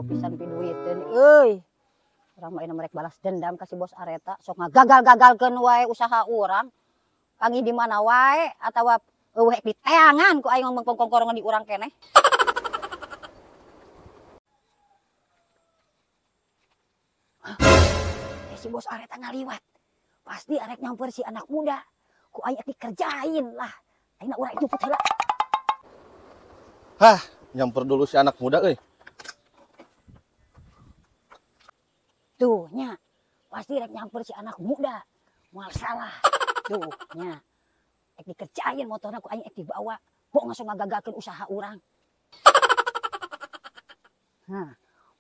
Pisan piduiteun euy. Urang mah merek balas dendam ka si bos Areta, sok ngagagal-gagalkeun wae usaha urang. Panggih di mana wae atawa eueuh diteangan ku aing ngomong kongkorongan di urang keneh. Si bos Areta ngaliwat. Pasti arek nyamper si anak muda. Ku aing dikerjain lah. Aing urang juput heula. Hah, nyamper dulu si anak muda euy. Tuh nya, pasti rek nyamper si anak muda. Moal salah. Tuh nya. Ek dikerjain motorna ku aing ek dibawa. Bok langsung ngagagalkeun usaha urang. Hah,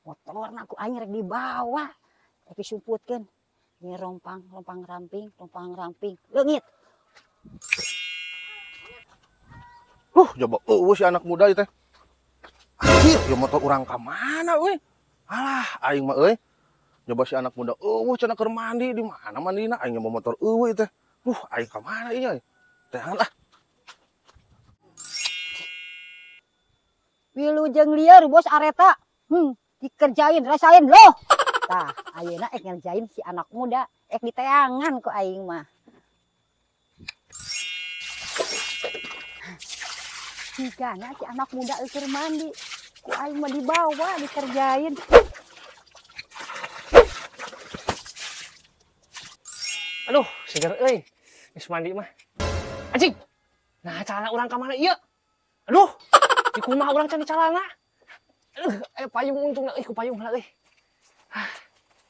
motorna ku aing rek dibawa. Rek disumputkeun. Ini rompang, rompang ramping, rompang ramping. Leungit. Coba eueuh si anak muda ieu teh. Anjir, ya motor urang ka mana euy? Alah, aing mah euy. Coba si anak muda eueuh cenah keur mandi di mana mandina aing nyoba motor eueuh teh. Aing ka mana ieu euy? Teangan ah. Wilujeng lieur bos Areta. Dikerjain, rasain loh. Tah, ayeuna ek ngerjain si anak muda, ek diteangan ku aing mah. Jigana si anak muda keur mandi, ku aing mah dibawa dikerjain. Aduh, seger euy. Geus mandi mah. Anjing. Nah, calana urang ka mana ieu? Aduh, di kumaha urang can calana? Aduh, payung untungna euy ku payung heula euy.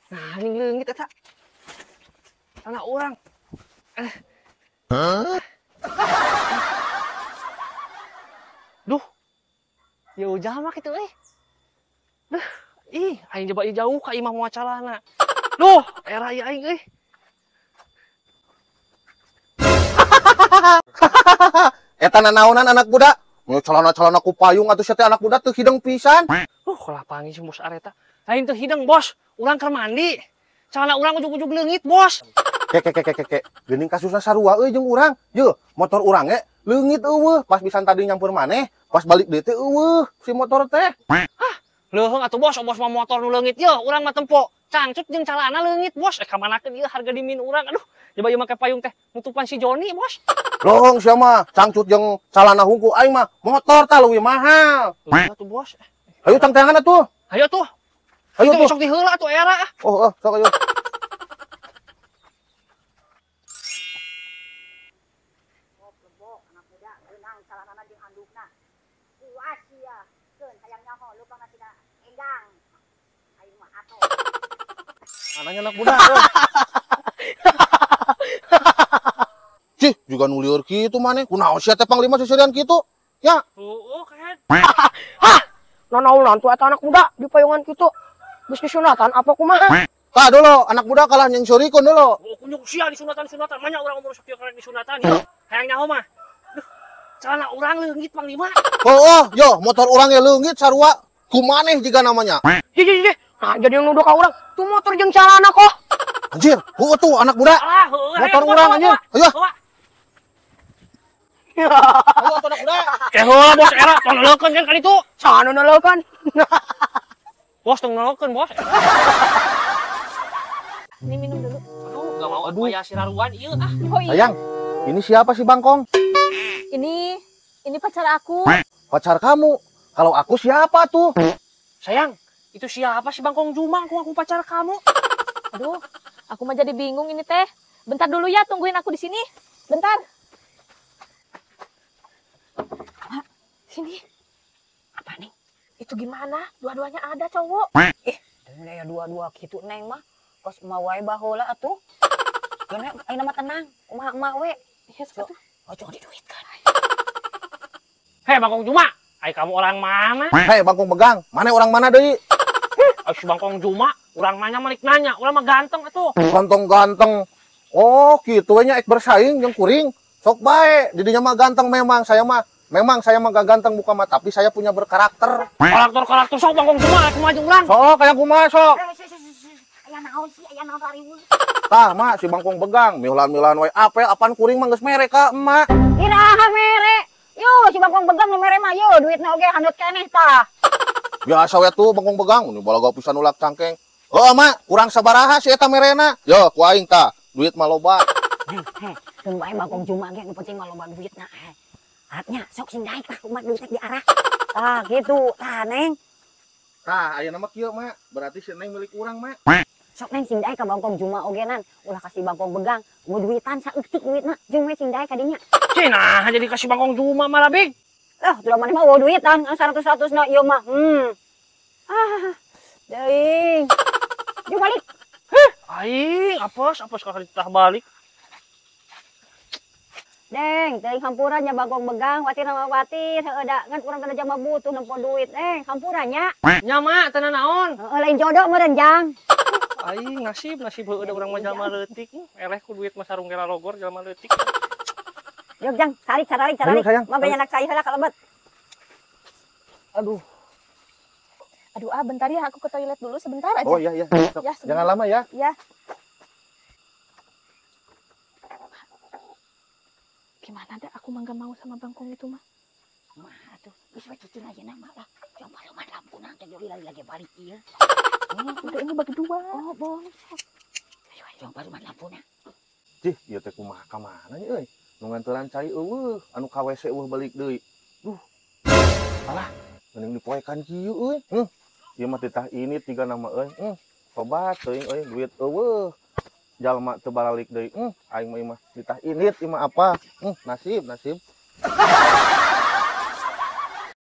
Nah, ini leungit eta. Calana urang. Hah? Duh. Ya ujah mah kitu euy. Duh, ih, aing coba jauh ka imah moal calana. Duh, era ieu aing euy. Eta nanaonan anak muda? Mun celana-celana ku payung atuh sia teh anak muda teu hideng pisan. Kalah panggih si bos Areta. Lain teu hideng, Bos. Urang keur mandi. Celana urang ujug-ujug leungit, Bos. Ke ke ke ke ke. Geuning kasusna sarua euy jeung urang. Yeuh, motor urang ge leungit eueuh. Pas pisan tadi nyampur maneh, pas balik deui teh eueuh si motor teh. Hah, leuheung atuh Bos, bos mah motor nu leungit yeuh, urang mah tempo. Cangcut jeung calana leungit, Bos. Ka manakeun ieu harga dimin urang. Aduh, coba ieu make payung teh nutupan si Joni, Bos. Leuheung sia mah, cangcut jeung calana hungku aing mah motor tah leuwih mahal. Leuheung atuh, Bos. Ayo tangtangan atuh. Ayo tuh. Ayo tuh. Sok diheula atuh era. Oh, sok ayo. Lebok anak muda geunang calanana jeung handukna. Puas sia. Keun hayang nyaho lupang sina enggang. Aing mah atuh. Mananya anak muda? Cih, juga nu lieur kitu maneh. Kunaon sia teh panglima seserian kitu? Ya. Heueuh, kehed. Hah. Nanaonan tuh eta anak muda di payungan kitu. Geus disunatan apa kumaha? Tah dulu, anak muda kalah nyengsurikeun dulu. Oh, kunyuk sia disunatan-sunatan. Manya urang umur sakieu karek disunatan ya. Hayang nyaho mah. Duh, celana urang leungit panglima. Oh, yo motor urang ge leungit sarua. Kumaneh jiga namanya. Ji ji ji. Nah, jadi yang nuduh ka urang, tuh motor jeung celana kok. Anjir, heueuh tuh anak muda. Alah, heueuh, motor urang anjir. Ayo. Ayo atuh anak muda. Eh heula bos era, tong noleukeun kan kali itu. Saha nu noleukeun? Bos tong noleukeun, Bos. Ini minum dulu. Aduh, enggak mau atuh aya siraruan ieu ah. Oh, iya. Sayang, ini siapa sih Bangkong? Ini pacar aku. Pacar kamu? Kalau aku siapa tuh? Sayang, itu siapa sih Bangkong Juma? Aku pacar kamu. Aduh, aku mah jadi bingung ini teh. Bentar dulu ya, tungguin aku di sini. Bentar. Mak, sini. Apa nih? Itu gimana? Dua-duanya ada cowok. Ya dua-dua gitu neng mah. Kos emak wae baheula atuh. Geuna ayeuna mah tenang, kumaha emak we. Iya, sok atuh. Ojo diduitkeun. Hei Bangkong Juma, ai kamu orang mana? Hei Bangkong Begang, mana orang mana deui? Ai si Bangkong Juma, urang nanya malik nanya, urang mah ganteng atuh. Ganteng-ganteng. Oh, kitu we nya ek bersaing jeung kuring. Sok bae, didinya mah ganteng memang, saya mah Memang saya mah gak ganteng muka mah, tapi saya punya berkarakter. Karakter-karakter sok Bangkong Juma, kumaha jeung urang. Sok kayak kumaha sok. Aya naon sih, aya naon rariweuh. Tah mak si Bangkong Begang, miulan-miulan wae apel apaan kuring mah geus mere ka emak. Iraha mere. Yo si Bangkong Begang nu mere mah yo duitna oge handut keneh tah. Biasa we tuh bangkong begang, nu balaga pisan ulak cangkeng. Heuh, Mak, kurang sabaraha si eta merena? Yo, ku aing tah, duit mah loba. Heh, keun bae bangkong Juma ge nu penting mah loba duitna. Artinya sok sing daek lah umat duit diarah. Tah gitu, tah Neng. Tah, ayeuna mah kieu, Mak. Berarti si Neng milik urang, Mak. Sok Neng sing daek ka bangkong Juma ogenan, ulah kasih bangkong begang, mau duitan saeutik duitna, jeung we sing daek ka dinya. Cenah jadi kasih bangkong Juma malah big. Lah, tuh maneh mah eueuh duitan, 100-100 na ieu mah. Ah, deui. Jeung balik. Heh, aing apes apes ka ditah balik. Deng, teuing hampura nya bangkong begang, watir sama watir, heueuh da ngan urang kana jama butuh nempo duit, Neng, hampura nya. Nya Mak, teu naon. Heeh, lain jodoh meureun jang. Aing nasib nasib heueuh da urang mah jalma leutik. Eleh ku duit mah sarung gela logor jalma leutik. Yuk jang, sarik sararik sararik. Mah banyak cai heula ka lebet. Aduh. Aduh, ah bentar ya, aku ke toilet dulu sebentar aja. Oh iya iya. Ya, jangan lama ya. Iya. Gimana dah, aku mah gak mau sama bangkong itu mah. Mah atuh, geus we cicing ayeuna mah lah. Jang pareman lampuna teh jadi lagi balik ieu. Udah ini bagi dua. Oh, boleh. Ayo ayo jang pareman lampuna. Cih, ieu teh kumaha ka mana nya euy? Nu nganteran cai eueuh, anu ka WC eueuh balik deui. Duh. Alah, mending dipoekan kieu euy. Ieu mah titah ini tiga nama euy. Tobat teuing euy, duit eueuh. Jalma teu baralik deui. Aing mah ieu mah titah init ieu mah apa? Nasib, nasib.